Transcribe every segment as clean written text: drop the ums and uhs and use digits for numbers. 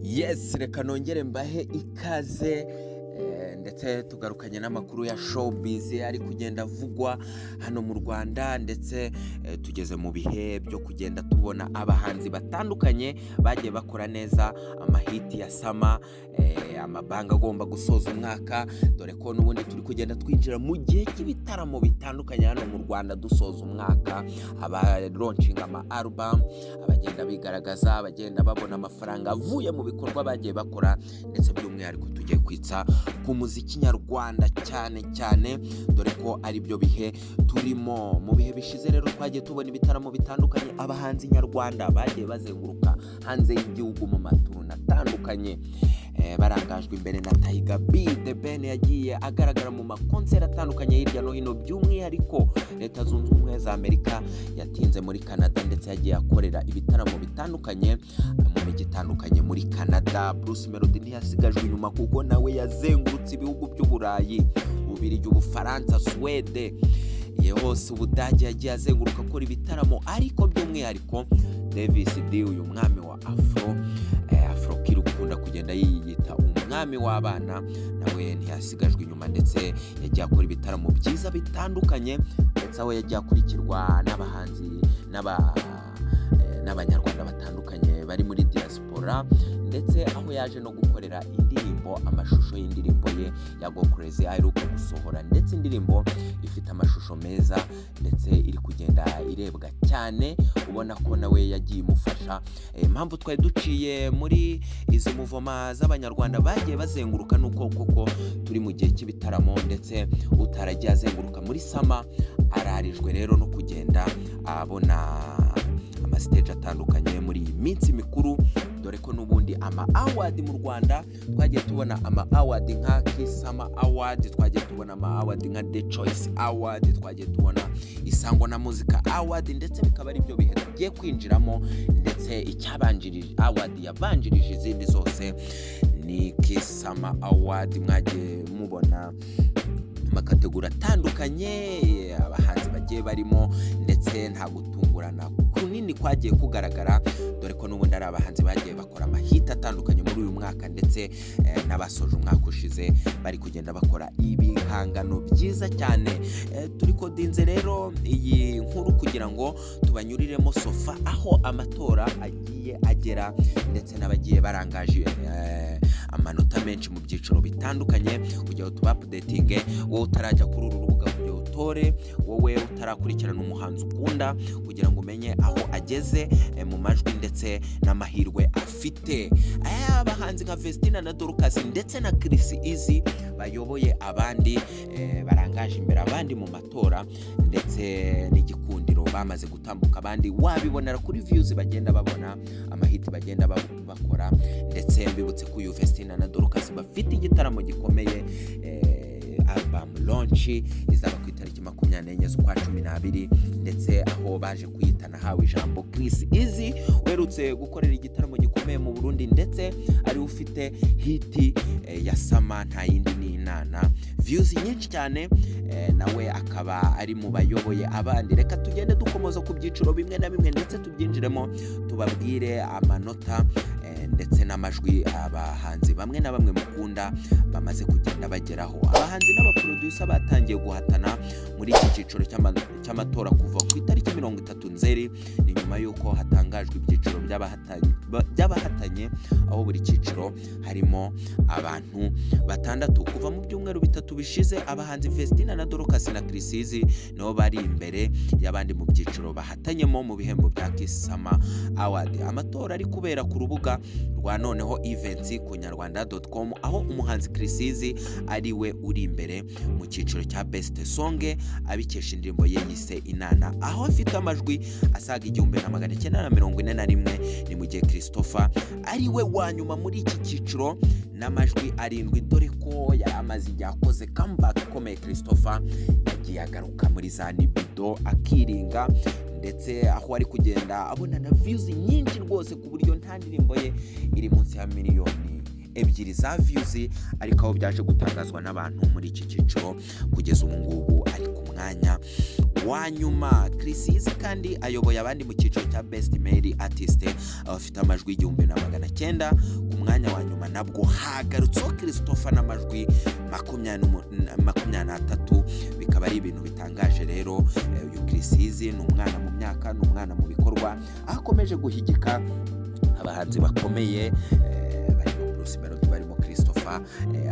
Yes, reka nongere mbahe ikaze, ndetse tugarukanye n'amakuru ya showbiz ari kugenda avugwa hano mu Rwanda. Ndetse tugeze mu bihe byo kugenda tubona abahanzi batandukanye bagiye bakora neza amahiti ya summer, amabanga agomba gusoza umwaka, dore ko n'ubundi turi kugenda twinjira mu gihe cy'ibitaramo bitandukanye hano mu Rwanda dusoza umwaka, aba launching ama album, abagenda bigaragaza, abagenda babona amafaranga avuye mu bikorwa bagiye bakora. Ndetse by'umwihariko tugiye kwitsa ku muziki nyarwanda cyane cyane, dore ko ari byo bihe turimo. Mu bihe bishize rero twagiye tubona ibitaramo bitandukanye, abahanzi nyarwanda bagiye bazenguruka hanze y'igihugu mu maturuna atandukanye, barangajwe imbere na Tiger B. The Ben yagiye agaragara mu makonseri atandukanye hirya no hino, by'umwihariko Leta Zunze Ubumwe za Amerika, yatinze muri Canada, ndetse yagiye akorera ibitaramo bitandukanye mu mijyi itandukanye muri Canada. Bruce Melody ntiyasigajwe inyuma, kuko nawe yazengurutse ibihugu by'Uburayi, Ububirigi, Ubufaransa, Suwede, ye hose, Ubudage, yagiye azenguruka akora ibitaramo. Ariko by'umwihariko Davis D, uyu mwami wa Afro, Afro Kid ukunda kugenda yiyita umwami w'abana, nawe ntiyasigajwe inyuma, ndetse yagiye akora ibitaramo byiza bitandukanye, ndetse aho yagiye akurikirwa n'abahanzi n'abanyarwanda batandukanye bari muri diaspora, ndetse aho yaje no gukorera indirimbo, amashusho y'indirimbo ye ya Go Crazy aheruka gusohora, ndetse indirimbo ifite amashusho meza ndetse iri kugenda irebwa cyane, ubona ko nawe yagiye imufasha. Impamvu twari duciye muri izi muvoma z'abanyarwanda bagiye bazenguruka nuko koko turi mu gihe cy'ibitaramo, ndetse utaragiye azenguruka muri summer ararijwe rero no kugenda abona amasiteji atandukanye muri iyi minsi mikuru, dore ko n'ubundi ama award mu Rwanda twagiye tubona ama award nka Kiss Summer Award, twagiye tubona ama award nka The Choice Award, twagiye tubona Isango na Muzika Award, ndetse bikaba ari byo bihe tugiye kwinjiramo. Ndetse icyabanjirije, award yabanjirije izindi zose, ni Kiss Summer Award. Mwagiye mubona amakategori atandukanye abahanzi bagiye barimo, ndetse nta gutungurana kunini kwagiye kugaragara, dore ko n'ubundi ari abahanzi bagiye bakora amahiti atandukanye muri uyu mwaka, ndetse n'abasoje umwaka ushize bari kugenda bakora ibihangano byiza cyane. Turi kodinze rero iyi nkuru kugira ngo tubanyuriremo so far aho amatora agiye agera, ndetse n'abagiye barangaje amanota menshi mu byiciro bitandukanye, kugira ngo tuba-updatinge. Wowe utarajya kuri uru rubuga kugira utore, wowe utarakurikirana umuhanzi ukunda kugira ngo umenye aho ageze mu majwi ndetse n'amahirwe afite. Abahanzi nka Vestina na Dorcas ndetse na Chris Easy bayoboye abandi, barangaje imbere abandi mu matora, ndetse n'igikundiro bamaze gutambuka abandi, wabibonera kuri views bagenda babona, amahiti bagenda bakora. Ndetse mbibutse ko uyu Vestina na Dorcas bafite igitaramo gikomeye, album launch izaba ku itariki 24 z'ukwa 12, ndetse aho baje kuyitana hawe ijambo Chris Easy uherutse gukorera igitaramo gikomeye mu Burundi, ndetse ari ufite hit ya summer, nta yindi ni Inana, views nyinshi cyane, nawe akaba ari mu bayoboye abandi. Reka tugende dukomoza ku byiciro bimwe na bimwe, ndetse tubyinjiremo, tubabwire amanota ndetse n'amajwi abahanzi bamwe na bamwe mukunda bamaze kugenda bageraho. Abahanzi n'abaproducer batangiye guhatana muri iki cyiciro cy'amatora kuva ku itariki 30 Nzeri. Ni nyuma y'uko hatangajwe ibyiciro by'abahatanye, aho buri cyiciro harimo abantu batandatu. Kuva mu byumweru 3 bishize, abahanzi Vestina na Dorcas na Chriss Eazy nibo bari imbere y'abandi mu byiciro bahatanyemo mu bihembo bya Kiss Summer Award. Amatora ari kubera ku rubuga rwa Noneho Events ku nyarwanda.com, aho umuhanzi Chriss Eazy ari we uri imbere mu cyiciro cya Best Song, abikesha indirimbo ye yise Inana, aho afite amajwi asaga 1941. Ni mu gihe Christopher ari we wa nyuma muri iki cyiciro n'amajwi 7, dore ko yari amaze igihe akoze comeback ikomeye. Christopher yagiye agaruka muri za Nibido akiringa, ndetse aho ari kugenda abona na views nyinshi rwose, ku buryo nta ndirimbo ye iri munsi ya miliyoni 2 za views. Ariko aho byaje gutangazwa n'abantu muri iki cyiciro, kugeza ubu ngubu ari ku mwanya wa nyuma. Chriss Eazy kandi ayoboye abandi mu cyiciro cya Best Male Artist, aho afite amajwi 1900. Ku mwanya wa nyuma nabwo hagarutseho Christopher n'amajwi 23. Bikaba ari ibintu bitangaje rero. Uyu Chriss Eazy ni umwana mu myaka, ni umwana mu bikorwa, aho akomeje guhigika abahanzi bakomeye barimo Bruce Melody, barimo Christopher,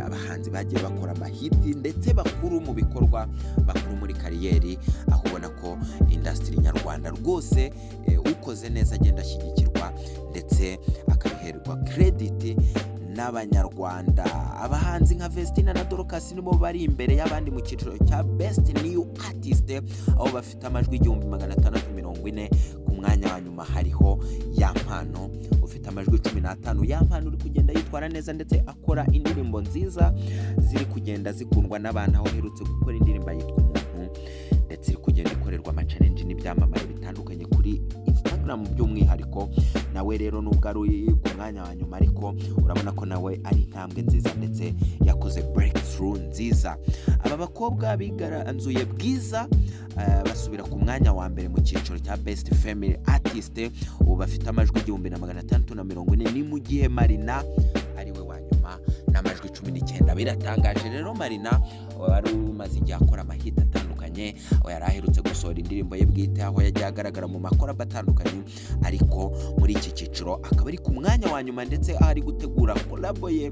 abahanzi bagiye bakora amahiti ndetse bakuru mu bikorwa, bakuru muri carrière, aho ubona ko industry nyarwanda rwose ukoze neza agenda ashyigikirwa ndetse akabiherwa credit n'Abanyarwanda. Abahanzi nka Vestina na Dorcas nibo bari imbere y'abandi mu cyiciro cya Best New Artist, aho bafite amajwi 1640. Ku mwanya wa nyuma hariho Yampano ufite amajwi 15. Yampano uri kugenda yitwara neza ndetse akora indirimbo nziza ziri kugenda zikundwa n'abantu, aho aherutse gukora indirimbo yitwa Umuntu, ndetse iri kugenda ikorerwa amachallenge n'ibyamamare bitandukanye kuri Instagram by'umwihariko. Nawe rero nubwo ari ku mwanya wa nyuma, ariko urabona ko nawe ari intambwe nziza ndetse yakoze breakthrough nziza. Aba bakobwa bigaranzuye Bwiza, basubira ku mwanya wa mbere mu cyiciro cya Best Female Artist, ubu bafite amajwi 1640, ni mu gihe Marina ariwe wa nyuma n'amajwi 19. Biratangaje rero, Marina wari umaze igihe akora amahiti atandukanye, aho yari aherutse gusohora indirimbo ye bwite, aho yagiye agaragara mu macollabo atandukanye, ariko muri iki cyiciro akaba ari ku mwanya wa nyuma, ndetse aho ari gutegura collabo ye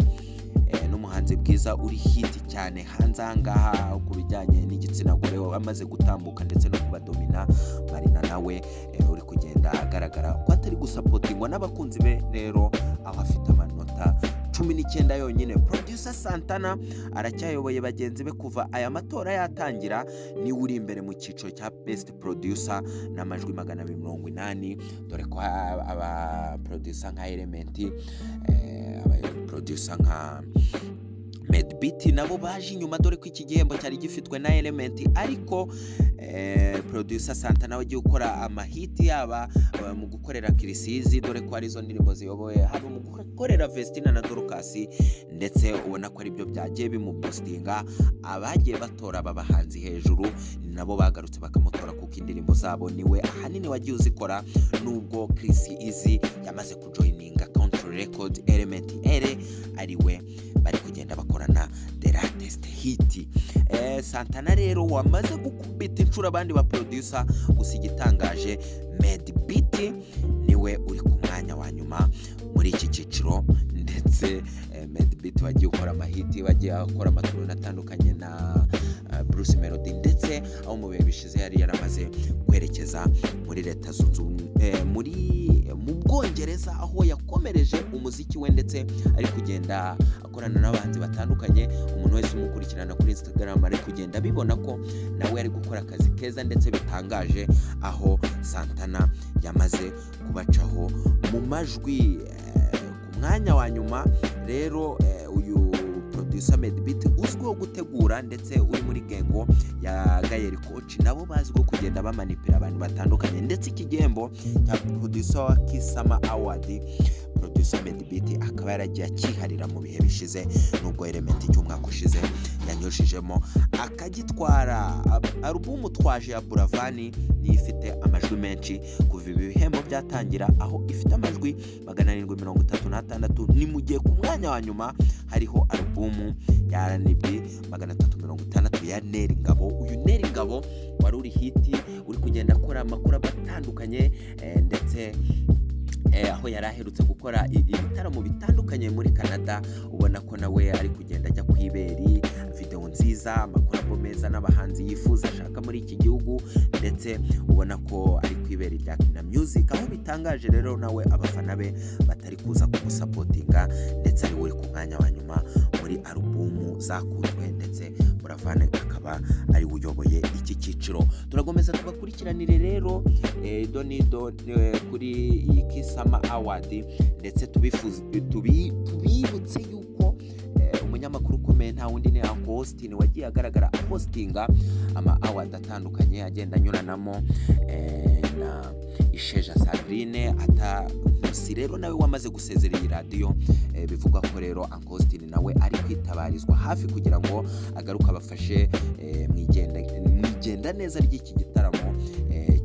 n'umuhanzi Bwiza uri hit cyane hanze aha ngaha ku bijyanye n'igitsina gore, amaze gutambuka ndetse no kubadomina. Marina nawe uri kugenda agaragara ko atari gusupportingwa n'abakunzi be rero, aho afite amanota 19 yonyine. Producer Santana aracyayoboye bagenzi be kuva aya matora yatangira, niwe uri imbere mu cyiciro cya Best Producer n'amajwi 280, dore ko aba producer nka Element, aba producer nka Madebeat nabo baje inyuma, dore ko iki gihembo cyari gifitwe na Element, ariko producer Santana wagiye ukora amahiti, yaba mu gukorera Chriss Eazy, dore ko arizo ndirimbo ziyoboye, haba mu gukorera Vestina na Dorcas, ndetse ubona ko aribyo byagiye bimuboostinga. Abagiye batora aba bahanzi hejuru ni nabo bagarutse bakamutora, kuko indirimbo zabo niwe ahanini wagiye uzikora, nubwo Chriss Eazy yamaze kujoininga Country Record, Element Eleeeh ariwe bari kugenda bakorana the latest hit. Santana rero wamaze gukubita inshuro abandi ba producer, gusa igitangaje Madebeat niwe uri ku mwanya wa nyuma muri iki cyiciro, ndetse Madebeat wagiye ukora amahiti, wagiye akora amatournée atandukanye na Bruce Melody, ndetse aho mu bihe bishize yari yaramaze kwerekeza muri Leta Zunze Ubumwe, muri mu Bwongereza, aho yakomereje umuziki we ndetse ari kugenda akorana n'abahanzi batandukanye. Umuntu wese umukurikirana kuri Instagram ari kugenda abibona ko nawe ari gukora akazi keza ndetse bitangaje, aho Santana yamaze kubacaho mu majwi. Ku mwanya wa nyuma rero uyu producer Madebeat uzwiho gutegura ndetse uri muri gang ya Gael Coach, nabo bazwiho kugenda bamanipira abantu batandukanye, ndetse iki gihembo cya producer wa Kisama Award, producer Madebeat akaba yaragiye akiharira mu bihe bishize, nubwo Element cy'umwaka ushize yanyujijemo akagitwara. Alubumu Twaje ya Buravan niyo ifite amajwi menshi kuva ibi bihembo byatangira, aho ifite amajwi 736, ni mu gihe ku mwanya wa nyuma hariho alubumu ya R&B 360 ya Nel Ngabo. Uyu Nel Ngabo wari uri hit, uri kugenda akora amakuru atandukanye, ndetse aho yari aherutse gukora ibitaramo bitandukanye muri Canada, ubona ko nawe ari kugenda ajya ku iberi, videwo nziza, amacollabo meza n'abahanzi yifuza ashaka muri iki gihugu, ndetse ubona ko ari ku ibere rya Kina Music, aho bitangaje rero nawe abafana be batari kuza kumusupportinga, ndetse ari we uri ku mwanya wa nyuma muri alubumu zakunzwe, ndetse Buravan akaba ari we uyoboye iki cyiciro. Turakomeza tubakurikiranire rero donido kuri iyi Kisama Award, ndetse tubibutse yuko umunyamakuru ukomeye nta wundi ni Uncle. Austin wagiye agaragara hostinga ama award atandukanye, agenda anyuranamo na Isheja Sandrine ata Nkusi rero nawe wamaze gusezera iyi radiyo. Bivugwa ko rero Uncle Austin nawe ari kwitabarizwa hafi kugira ngo agaruke abafashe mu igenda neza ry'iki gitaramo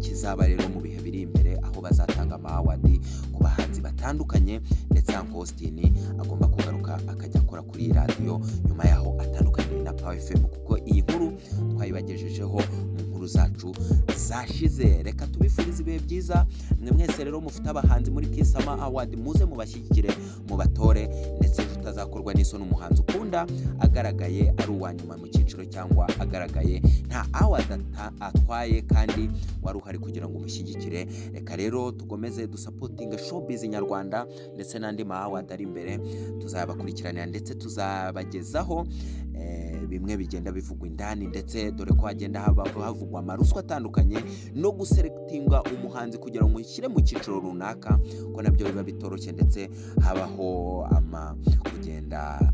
kizaba rero mu bihe biri imbere, aho bazatanga ama award ku bahanzi batandukanye. Ndetse Uncle Austin agomba kugaruka akajya akora kuri iyi radiyo nyuma yaho atandukaniye na Power FM, kuko iyi nkuru twayibagejejeho mu nkuru zacu zashize. Reka tubifurize ibihe byiza mwe mwese rero mufite abahanzi muri Kiss Summer Award, muze mubashyigikire, mubatore, ndetse tutazakorwa n'isoni umuhanzi ukunda agaragaye ari uwa nyuma mu cyiciro cyangwa agaragaye nta award atwaye kandi wari uhari kugira ngo umushyigikire. Reka rero tugomeze dusapotinge showbiz nyarwanda, ndetse n'andi ma award ari imbere tuzabakurikiranira, ndetse tuzabagezaho bimwe bigenda bivugwa indani, ndetse dore ko hagenda havugwa amaruswa atandukanye no guselectinga umuhanzi kugira ngo umushyire mu cyiciro runaka, ko nabyo biba bitoroshye. Ndetse habaho ama kugenda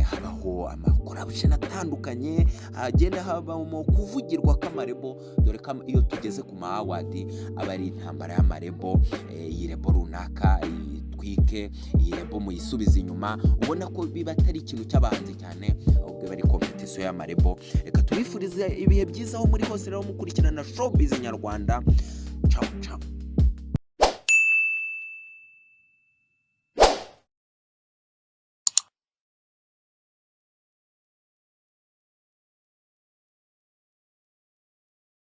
habaho ama corruption atandukanye, hagenda habamo kuvugirwa kw'ama label, dore ko iyo tugeze ku ma award aba ari intambara y'ama label. Iyi label runaka itwike, iyi label muyisubize inyuma. Ubona ko biba atari ikintu cy'abahanzi cyane, ahubwo biba ari competition y'ama label. Reka tubifurize ibihe byiza aho muri hose rero mukurikirana showbiz nyarwanda. Ciao ciao.